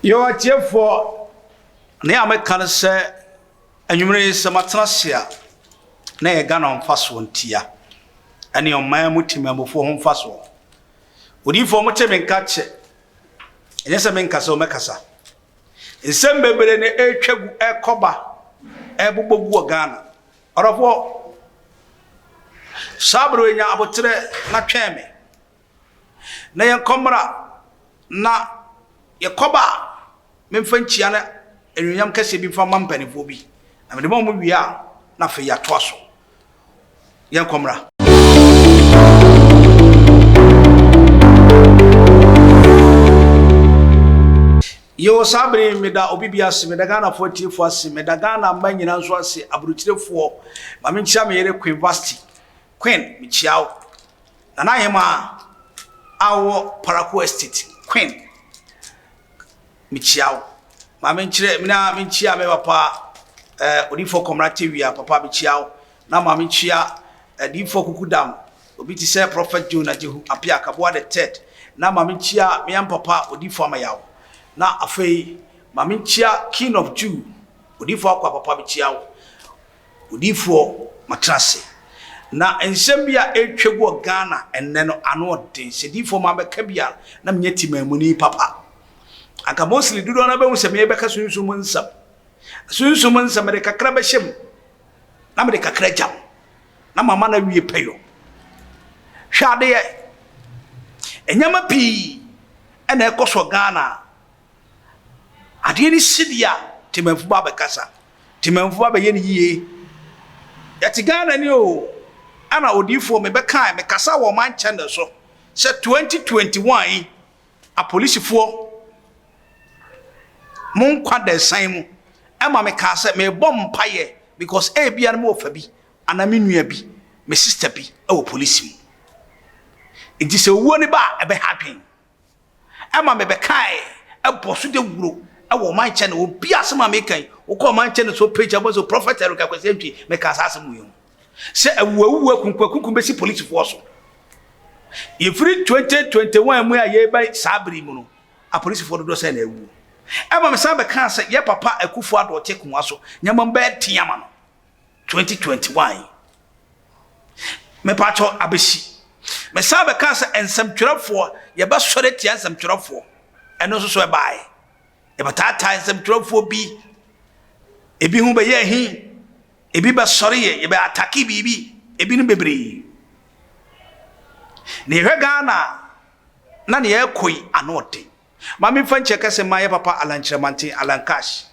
Yo atiefoɔ, nea meka ne sɛ anwummere yi sɛ matena ase a, na ɛyɛ Ghana mfasoɔ ntia, ɛne ɔman mu temammufoɔ ho mfasoɔ. Odiyifoɔ mote me nka kyɛ, ɛnyɛ sɛ menkasa o, mɛkasa. Nsɛm bebree na ɛretwa gu, ɛrekɔba, ɛrebobɔ gu wɔ Ghana. Ɔdɔfoɔ, saa bere yi nya aboterɛ na twɛn me. Na yɛnkɔ mmra, na yɛkɔba a, memfa nkyia ne anuonyam kɛseɛ bi mfa mma mpanimfoɔ bi, na mede ma wɔn wie a, na afei yɛatoa so. Yɛnkɔ mmra. Yoo saa bere yi meda obi bi ase, meda Ghanafoɔ atiefoɔ ase, meda Ghana mma nyinaa nso ase, aburokyirefoɔ, ma menkyia me yere Queen Vasti. Queen, mekyia wo. Nana Ahemaa a ɔwɔ Paraku Estate, Queen, mekyia wo. Ma menkyerɛ, me na menkyia me papa eh, Odiyifoɔ Kɔmra Tewia, papa mekyia wo. Na ma menkyia Adiyifoɔ Kukudam, obi te sɛ Prophet Jonah Jehu Appiah Kaboa the third. Na ma menkyia me yam papa Odiyifoɔ Amayaw. Na afei ma menkyia King of Jew, Odiyifoɔ Akwa papa mekyia wo. Odiyifoɔ matena ase. Na nsɛm bi a ɛretwa gu wɔ Ghana ɛnnɛ no ano ɔden. Sɛ diyifoɔ ma bɛka bi a na menyɛ timaamuni papa. Anka mostly dodoɔ no ara bɛhu sɛ merebɛka sunsum mu nsɛm. Sunsum mu nsɛm mede kakra bɛhyɛ mu na mede kakra agya mo na mama no awie pɛyɔ. Hwɛ adeɛ, nneɛma pii ɛna ɛkɔ so wɔ Ghana a Adeɛ no si deɛ a, Temanfo ba abɛkasa. Temanfo ba bɛyɛ no yie. Yɛte Ghana ni o, ɛna odiyifoɔ mebɛkae, mekasa wɔ ɔman channel so sɛ 2021 yi, apolisifoɔ mo nkwa da asiane mu. Ɛma mekaa sɛ mebɔ mpaeɛ because ebia no mewɔ fa bi anaa me nua bi, me sister bi wɔ polisi mu. Nti sɛ owuo no ba a, ɛbɛha adwene. Ɛma mebɛkae bɔ so dawuro wɔ ɔman kyɛ no obi asɛm a meka yi wokɔ ɔman kyɛ no so page abɔ so Prophet Eric Akwasi Antwi meka saa asɛm wei ho sɛ awuawuwu akunkuakunkum bɛsi polisifoɔ so. Yɛfiri 2021 mu a yɛreba saa bere yi mu no apolisifoɔ dodoɔ sɛn na awuo. Ɛma mesan bɛkaa sɛ yɛ papa Akufo Addo ɔte akonnwa so nneɛma mu bɛyɛ den ama no. 2021 yi. Mepakyɛw abɛsi. Mesan bɛkaa sɛ nsɛmtwerɛfoɔ, yɛbɛsɔre atia nsɛmtwerɛfoɔ. Ɛno nso so ɛbaeɛ. Yɛbɛtaataa nsɛmtwerɛfoɔ bi. Ebi ho bɛyɛ ahi. Ebi bɛsɔre yɛ, yɛbɛ atake biribi. Ebinom bebree. Na yɛhwɛ Ghana a, na nea ɛrekɔ yi ano ɔden. Ma memfa nkyia kɛse mma yɛ papa Alan Kyerɛmanten, Alan Cash,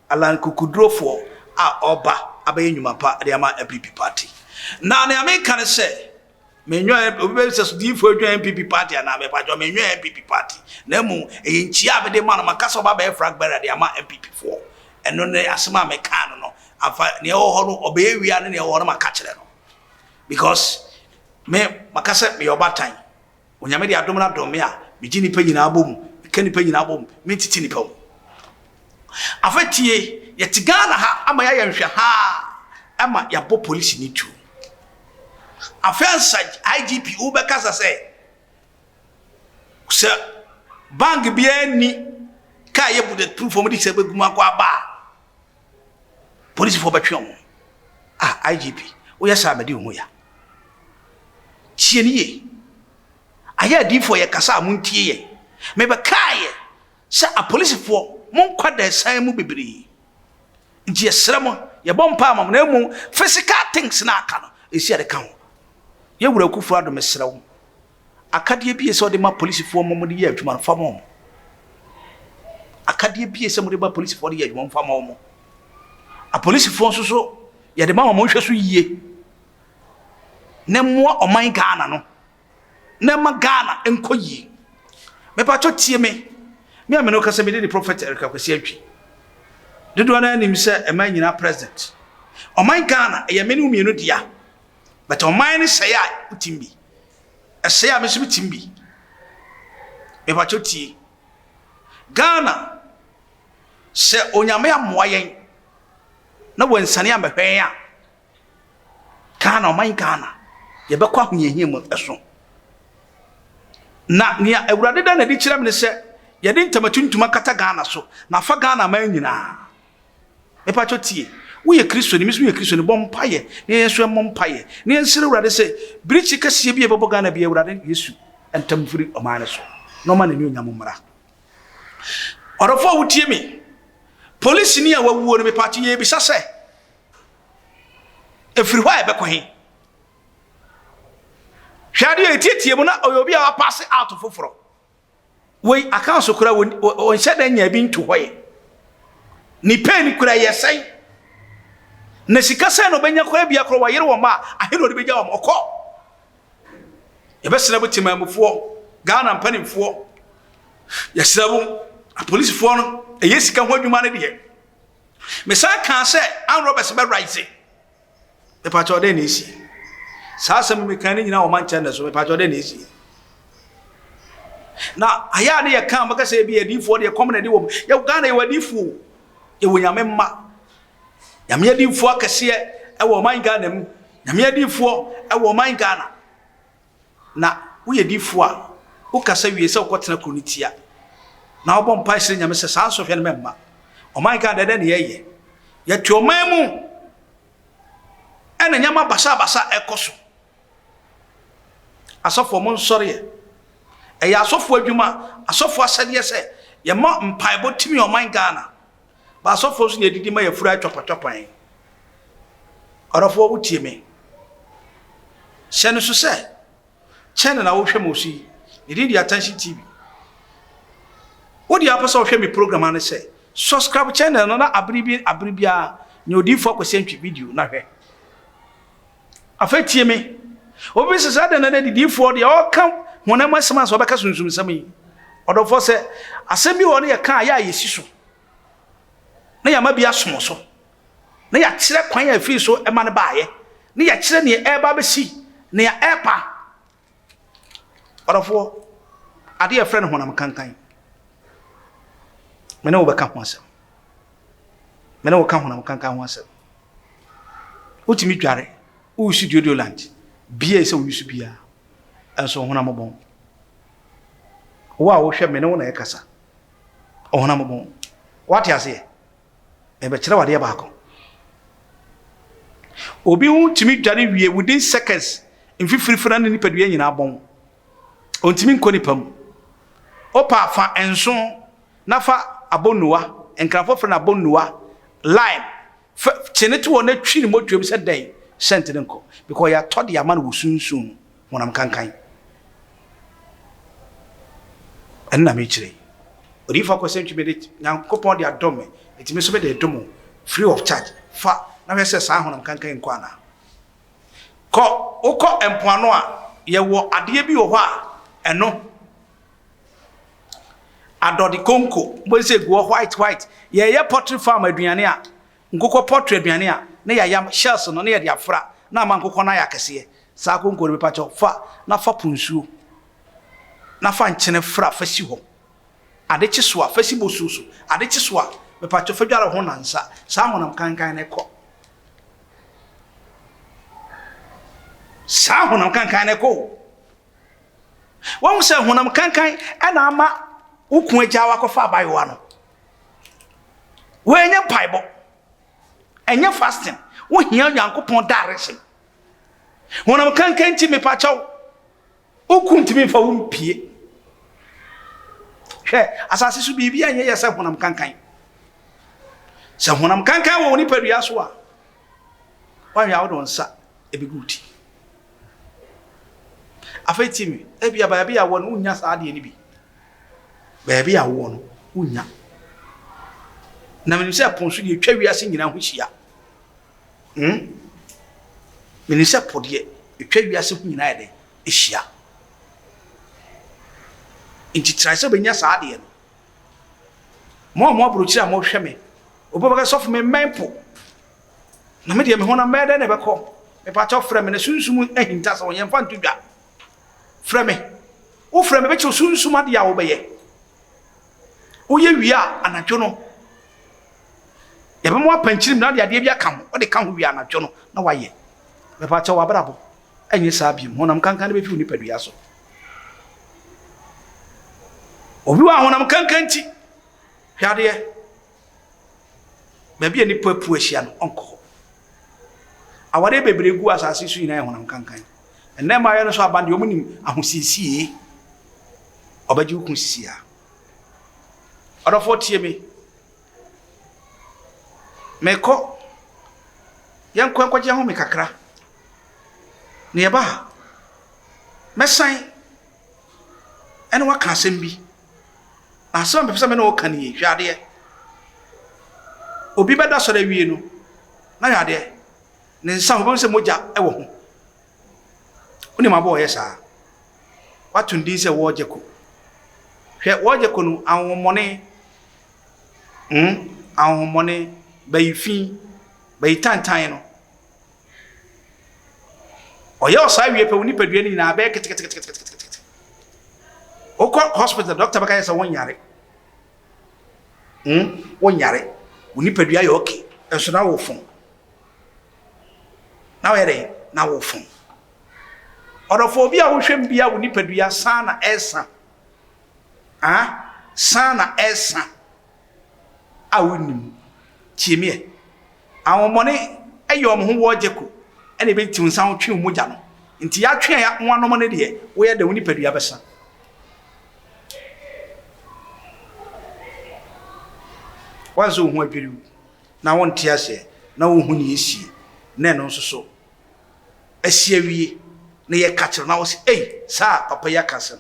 Alan Kokodurofoɔ a ɔreba abɛyɛ nnwuma pa de ama NPP party. Na nea meka ne sɛ, menwɛn, obi bɛbisa sɛ diyifoɔ adwan NPP party anaa? Mepakyɛw, menwɛn NPP party. Na mmom, ɛyɛ nkyia a mede ma no, maka sɛ ɔba abɛyɛ flag bearer de ama NPP foɔ. Ɛno ne asɛm a mekaa no no. Amfa, nea ɛwɔ hɔ no, ɔbɛyɛ wie a ne nea ɛwɔ hɔ no maka kyerɛ no. Because me, maka sɛ meyɛ ɔbaatan. Onyame de adom no adom me a, megye nnipa nyinaa bɔ mu, meka nnipa nyinaa bɔ mu, mentete nnipa mu. Afei tie, yɛte Ghana ha ama yɛayɛ nhwɛhaa ama yɛabɔ polisini tuo. Afei ansa IGP wobɛkasa sɛ, sɛ bank biara nni kaa yɛ bullet proof wɔn de sɛ bɛgu mu akɔ aba a, polisifoɔ bɛtwe wɔn. Ah, IGP, woyɛ saa mɛdi wo ho ya. Tie no yie. Ayɛ adiyifoɔ yɛkasa a montie yɛn. Mebɛkaeɛ sɛ apolisifoɔ mo nkwa da asiane mu bebree. Nti yɛsrɛ mo, yɛbɔ mpaeɛ ma mo na mmom physical things no a aka no, ɛsi yɛde ka ho. Yɛ Wura Akufo Addo mesrɛ wo, akadeɛ bi a ɛsɛ wode ma polisifoɔ ma wɔde yɛ adwuma no, fa ma wɔn. Akadeɛ bi a ɛsɛ mode ma polisifoɔ de yɛ adwuma, fa ma wɔn. Apolisifoɔ nso so, yɛde ma wɔn nhwɛ so yie. na ɛmmoa ɔman Ghana no na ɛma Ghana nkɔ yie. Mepatwɔ tie me, me a me ne wo kasa me de Prophet Eric Akwasi Antwi. Dodoɔ no anim sɛ ɛman nyinaa president. Ɔman Ghana ɛyɛ me ne wo mmienu dea. But ɔman no sɛe a wotim bi. Ɛsɛe a me nso metim bi. Mepatwɔ tie. Ghana sɛ Onyame ammoa yɛn na wansane ammɛhwɛ yɛn a Ghana, ɔman Ghana, yɛbɛkɔ ahohiahia mu ɛso. Na nea Awurade da no adi kyerɛ me ne sɛ, yɛde ntama tuntum akata Ghana so na afa Ghana man nyinaa. Mepakyɛw tie, woyɛ Kristoni, me nso meyɛ Kristoni, bɔ mpaeɛ na yɛn nso yɛmmɔ mpaeɛ na yɛnsrɛ Awurade sɛ birikyi kɛseɛ bi a ɛbɛbɔ Ghana biara Awurade Yesu ntam mfiri ɔman no so na ɔma n'anuonyam mmra. Ɔdɔfoɔ a wotie me, polisini a wawuo no mepakyɛw yɛrebisa sɛ ɛfiri hɔ a ɛbɛkɔ he? Hwɛ adeɛ a ɛtietie mu na ɔyɛ obi a wapaase out foforɔ. Wei accounts kora wɔnhyɛ da nya bi nto hɔ yɛ. Ne pay no kura yɛ sɛn? Na sika sɛn na ɔbɛnya kora bia kora wɔyere wɔn a ahe na ɔde bɛgya wɔn ɔkɔ. Yɛbɛsrɛ mo temammufoɔ, Ghana mpanimfoɔ, yɛsrɛ mo apolisifoɔ no, ɛyɛ sika ho adwuma no deɛ. Mesan kaa sɛ armed robbers bɛ rise. Mepakyɛw dɛn na esi? Saa asɛm yi mekaa ne nyinaa wɔ mankyɛn no so. Mepakyɛw dɛn na esi? Na ayɛ a ne yɛ kan bɛka sɛ ebi adiifoɔ deɛ kɔm na ɛde wɔm. Yɛ Ghana yɛwɔ adiifoɔ. Yɛwɔ nyame mma. Nyame adiifoɔ akɛseɛ ɛwɔ ɔman Ghana mu. Nyame adiifoɔ ɛwɔ ɔman Ghana. Na woyɛ difoɔ a, wokasa wie sɛ wokɔtena kuro no tia, na wobɔ mpae srɛ Nyame sɛ saa nsɔhwɛ no mɛmma. Ɔman Ghana dɛn na yɛyɛ? Yɛte ɔman mu ɛna nneɛma basabasa ɛkɔ so. Asɔfoɔ monsɔre ɛ. Ɛyɛ asɔfoɔ adwuma, asɔfoɔ asɛdeɛ sɛ yɛma mpaebɔ tumi ɔman Ghana. Ba asɔfoɔ nso na yɛdidi ma yɛfura atwapatwapan. Ɔdɔfoɔ wotie me. Hyɛ no so sɛ, channel a wohwɛ me wɔ so yi, ne din de Attention TV. Wo deɛ wopɛ sɛ wohwɛ me program ano sɛ, subscribe channel no na abere bi abere biara nea odiyifoɔ Akwasi Antwi video na hwɛ. Afei tie me. Obi sɛ sɛ adɛn na dɛ didiifoɔ deɛ ɔka honam asɛm ansa ɔbɛka sunsumsɛm yi. Ɔdɔfoɔ sɛ asɛm bi wɔ hɔ no yɛka a yɛ a yɛsi so na yɛama bi asom so na yɛakyerɛ kwan a ɛfiri so ma no baeɛ na yɛakyerɛ nea ɛreba abɛsi nea ɛreba. Ɔdɔfoɔ, adeɛ a yɛfrɛ no honam kankan, me ne wo bɛka ho asɛm. Me ne wo ka honam kankan ho asɛm. Wotumi dware, woresu deodorant, bia sɛ woyusu biara, nso honam bɔn. Wo a wohwɛ me ne wo na ɛkasa. Ɔhonam bɔn. Wate aseɛ? Mebɛkyerɛ wo adeɛ baako. Obi ho tumi dware wie within seconds, mfifirifiri na ne nipadua nyinaa bɔn. Ɔntumi nkɔ nipa mu. Wopa fa nso na fa abɔnnuwa, Nkranfoɔ frɛ no abɔnnuwa, lime, fa kye no to hɔ na twi ne mmɔtoam sɛ dɛn, scent no nkɔ. Because yɛatɔ de ama no wɔ sunsum mu, honam kankan. Ɛno na mekyerɛ yi. Odiyifoɔ Akwasi Antwi mede Nyankopɔn de adom me, nti me nso mede redom wo, free of charge. Fa na hwɛ sɛ saa honam kankan yi nkɔ anaa. Kɔ, wokɔ mpoano a, yɛwɔ adeɛ bi wɔ hɔ a, ɛno Adɔde konko, wobɛhu sɛ ɛgu hɔ white white. Yɛyɛ poultry farm aduane a, nkokɔ poultry aduane a, na yɛayam shells no na yɛde afra na ama nkokɔ no ayɛ akɛseɛ. Saa konko no mepakyɛw fa na fa po nsuo na fa nkyene fra fa si hɔ. Ade kye so a, fa si bosuo so. Ade kye so a, mepakyɛw fa dware ho nnansa. Saa honam kankan no kɔ. Saa honam kankan no kɔ o. Wahu sɛ honam kankan na ama wo ko agya wakɔfa abayewa no. Wei mpaebɔ. Ɛnyɛ fasting. Wohia Onyankopɔn direction. Honam kankan nti mepakyɛw. Wo ko ntumi mfa wo mpie. Hwɛ, asase so biribi anyɛ yɛ sɛ honam kankan. Sɛ honam kankan wɔ wo nipadua so a, woahwɛ a wode wo nsa ɛbɛgu wo ti. Afei tie me, ebia baabi a wɔ no wonnya saa adeɛ no bi. Baabi a wowɔ no wonnya. Na menim sɛ po nso deɛ ɛtwa wiase nyinaa ho hyia. Hmm? Menim sɛ po deɛ ɛtwa wiase ho nyinaa yɛ dɛn? Ɛhyia. Nti trae sɛ wobɛnya saa adeɛ no. Mo a mo aburokyire a mohwɛ me, obi bɛka sɔfo me mmɛn po. Na me deɛ me honam bɛyɛ dɛn na ɛbɛkɔ? Mepakyɛw frɛ me na sunsum ahintasɛm yɛmfa nto dwa. Frɛ me. Wofrɛ me bɛkyerɛ sunsum adeɛ a wobɛyɛ. Woyɛ wie a anadwo no yɛbɛma woapankyirim na wode adeɛ bi aka ho. Wode ka ho wie anadwo no na woayɛ. Mepakyɛw w'abrabɔ ɛnyɛ saa biom. Honam kankan no bɛfi wo nipadua so. Obi wɔ ahonam kankan nti, hwɛ adeɛ, baabi a nnipa apu ahyia no, ɔnkɔ hɔ. Awadeɛ bebree gu asase so nyinaa yɛ honam kankan. Ɛnnɛ mmayewa no nso aba deɛ wɔn nim ahosiesie. Ɔbɛgye wo kunu sisi a. Ɔdɔfoɔ tie me. Mekɔ. Yɛnkɔ nkɔgye ahome kakra. Na yɛba a, mɛsan ɛne waka asɛm bi. Na asɛm a mepɛ sɛ me ne wo ka nie, hwɛ adeɛ. Obi bɛda sɔre awie no, na hwɛ adeɛ, ne nsa ho, wobɛhu sɛ mogya wɔ ho. Wonim aboa a ɔyɛ saa? Wato ne din sɛ wɔɔgyeko. Hwɛ, wɔɔgyeko no, ahonhommɔne, hmm, ahonhommɔne, bayi fi, bayi tantan no. Ɔyɛ ɔsaa wie pɛ, wo nipadua no nyinaa bɛyɛ keteketeketekete. Wokɔ hospital, doctor bɛka yɛ sɛ wonyare. Hmm, wonyare. Wo nipadua yɛ okay, nso na wofon. Na woyɛ dɛn? Na wofon. Ɔdɔfo obi a wohwɛ m bia wo nipadua san na ɛsa. Ah, san na ɛsa. A wonnim. Tie me ɛ. Ahonhommɔne yɛ wɔn ho wɔɔgyeko na ebetiw nsa ho twe wo mogya no. Nti yɛatwe a wɔanom no deɛ, woyɛ dɛn wo nipadua bɛsa. Woahu sɛ wo ho adwiri wo na wonte aseɛ na wonhu nea esie na ɛno nso so asi awie na yɛka kyerɛ na wo se ei saa papa yi aka asɛm.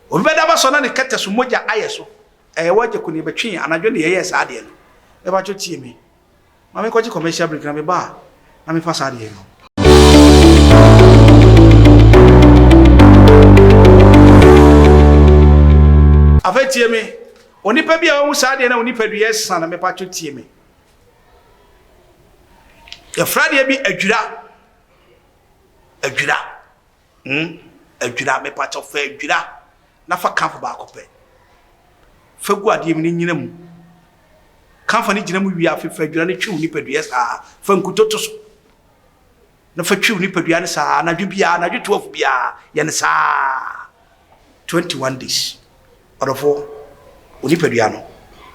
Obi bɛda abasɔ na ne kɛtɛ so mogya ayɛ so. Ɛyɛ w'agya kunu yɛbɛtwee anadwo na yɛyɛɛ saa adeɛ no. Mepakyɛw tie me. Ma menkɔgye commercial break na meba a na mefa saa adeɛ no. Afei tie me. Onipa bi a wahu saa adeɛ na onipadua ɛsa no mepakyɛw tie me. Yɛfrɛ adeɛ bi adwira. Adwira. Hmm adwira mepakyɛw fa adwira na fa kamfo baako pɛ fa gu adeɛ mu na nyina mu. Kamfo no gyina mu wie a afei fa adwira no twi wo nipadua saa fa nkuto to so na fa twi wo nipadua no saa anadwo biara anadwo 12 biara yɛ no saa 21 days ɔdɔfoɔ wo nipadua no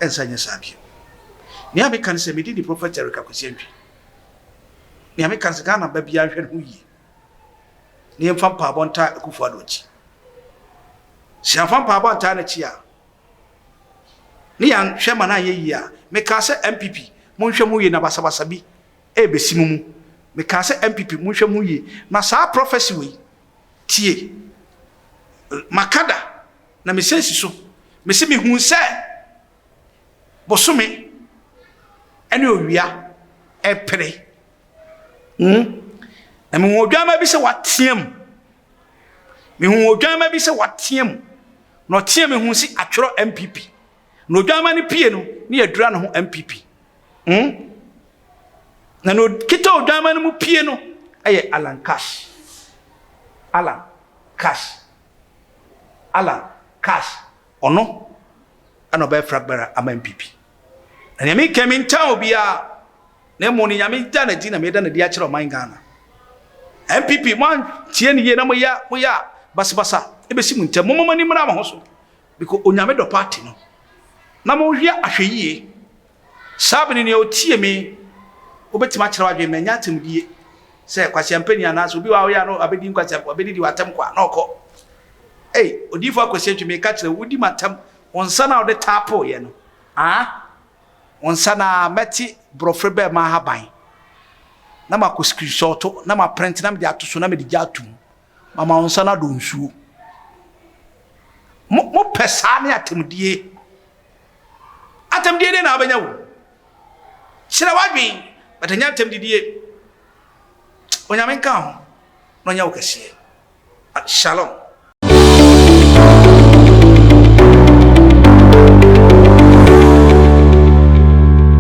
ɛnsa nyɛ saa bio. Nea meka ne sɛ medi di Prophet Eric Akwasi Antwi. Nea meka ne sɛ Ghana ba biara nhwɛ ne ho yie. na yɛmfa mpaabɔ ntaa Akufo Addo akyi. Sɛ yɛamfa mpaabɔ antaa n'akyi a, ne yɛanhwɛ ma no anyɛ yie a, mekaa sɛ NPP monhwɛ mo yie na basabasa bi ɛrebɛsi mo mu. Mekaa sɛ NPP monhwɛ mo yie na saa prophecy wei, tie, maka da na mesan si so, mese mehuu sɛ bosome ne owia ɛrepere. Hmm. Na mehuu odwamma bi sɛ wateam. Mehuu odwamma bi sɛ wateam. Na ɔteam mehuu si atwerɛ MPP. Na odwamma no pie no, ne yɛdura ne ho MPP. Hmm. Na na okita odwamma no mu pie no yɛ Alan Cash. Alan Cash. Alan Cash. Ɔno ɛna ɔbɛyɛ flag bearer ama MPP. Na nea meka mentaa obiara. Na mmom ne Nyame da no adi na meda no adi akyerɛ ɔman Ghana. NPP mo antie no yie na moyɛ moyɛ a basabasa ɛbɛsi mo ntam. Momma mo ani mmra mo ho so because Onyame dɔ party no na monhwɛ ahwɛyie. Saa bere nea ɔtie me wobɛtumi akyerɛ w'adwene ma ɛnyɛ atɛmdie sɛ kwasiampani anaasɛ obi wɔ a ɔyɛ a na wabɛdi nkwasia wabɛdidi w'atɛm kwa na ɔkɔ. Ei odiyifoɔ Akwasi Antwi meka kyerɛ wo wodi m'atɛm wo nsa no a wode taapoeɛ no ah Wo nsa no ara, mɛte borɔfere bɛɛma ahaban, na makɔ screenshot na maprint na mede ato so na mede gya ato mu. Mama wo nsa no adɔ nsuo. Mo, mopɛ saa ne atɛmdie. Atɛmdie deɛ na wobɛnya wo. Kyerɛ w'adwen, but ɛnyɛ atɛmdidie. Onyame nka ho na ɔnyɛ wo kɛseɛ. Shalom.